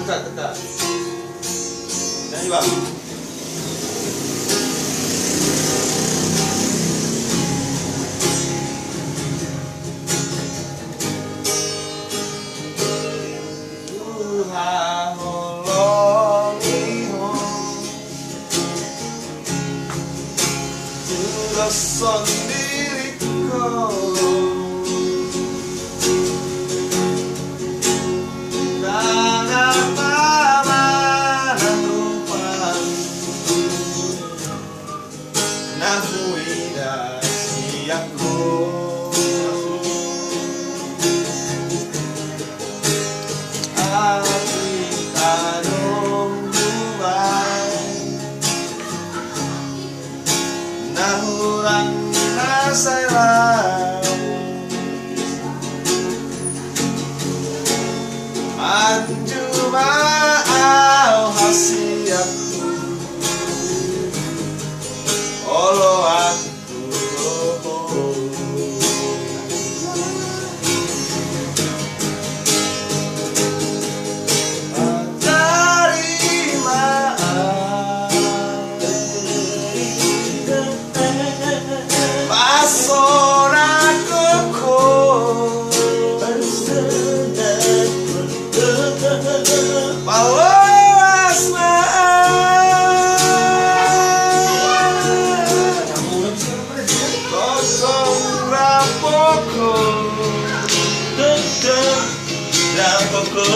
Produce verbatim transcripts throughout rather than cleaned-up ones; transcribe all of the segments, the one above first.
Dekat, dekat. Nyanyi, Bang. Tuhan, holongi ho. Tudoshon diringku. Ndang arta manang rupa na huida sian ho. Atik adong do ba na hurang na sai laos. Anjuma au hasianku, oloanku do ho. Ajari ma au pasonangkon ho. Paloas ma au tongtong rap ho. Tongtong rap ho.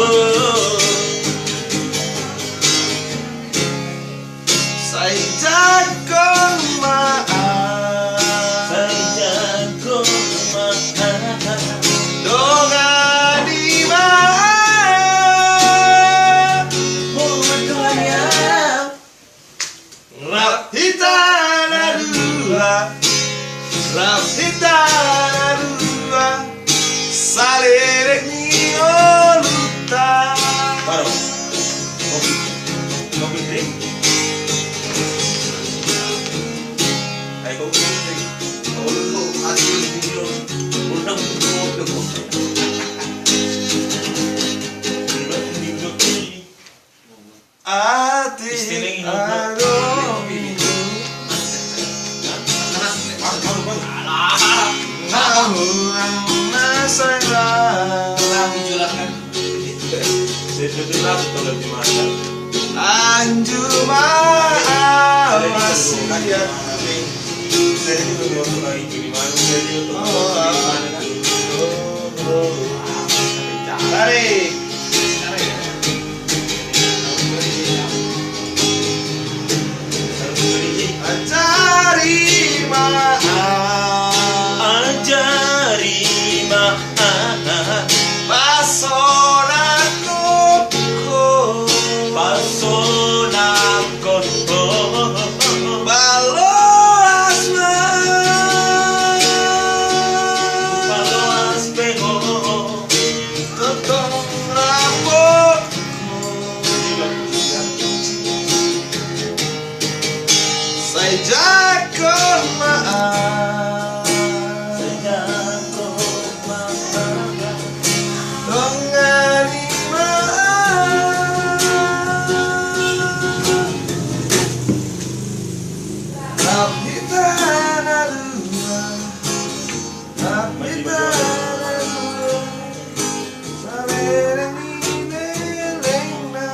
Sai jangkon ma au. Sai jangkon ma au. Dongani ma au. Molo dongani au. Rap hita na dua. Rap hita na dua. Saleleng ni ngolunta. Baru. Kopi. Kopi, Tri. Ayo, kopi, Tri. Kopi, Tri. Asli video. Udah, udah, udah. Atik adong do ba na hurang na sai laos. Anjuma au hasianku. Tarik. Ajari ma au. Ajari ma au. Pasonangkon ho. Pasonangkon ho. Paloas ma au. Paloas pe ho. Tongtong rap ho. Sai jangkon ma au. Sai jangkon ma au. Dongani ma au. Rap hita na dua. Rap hita na dua. Saleleng ni lelengna.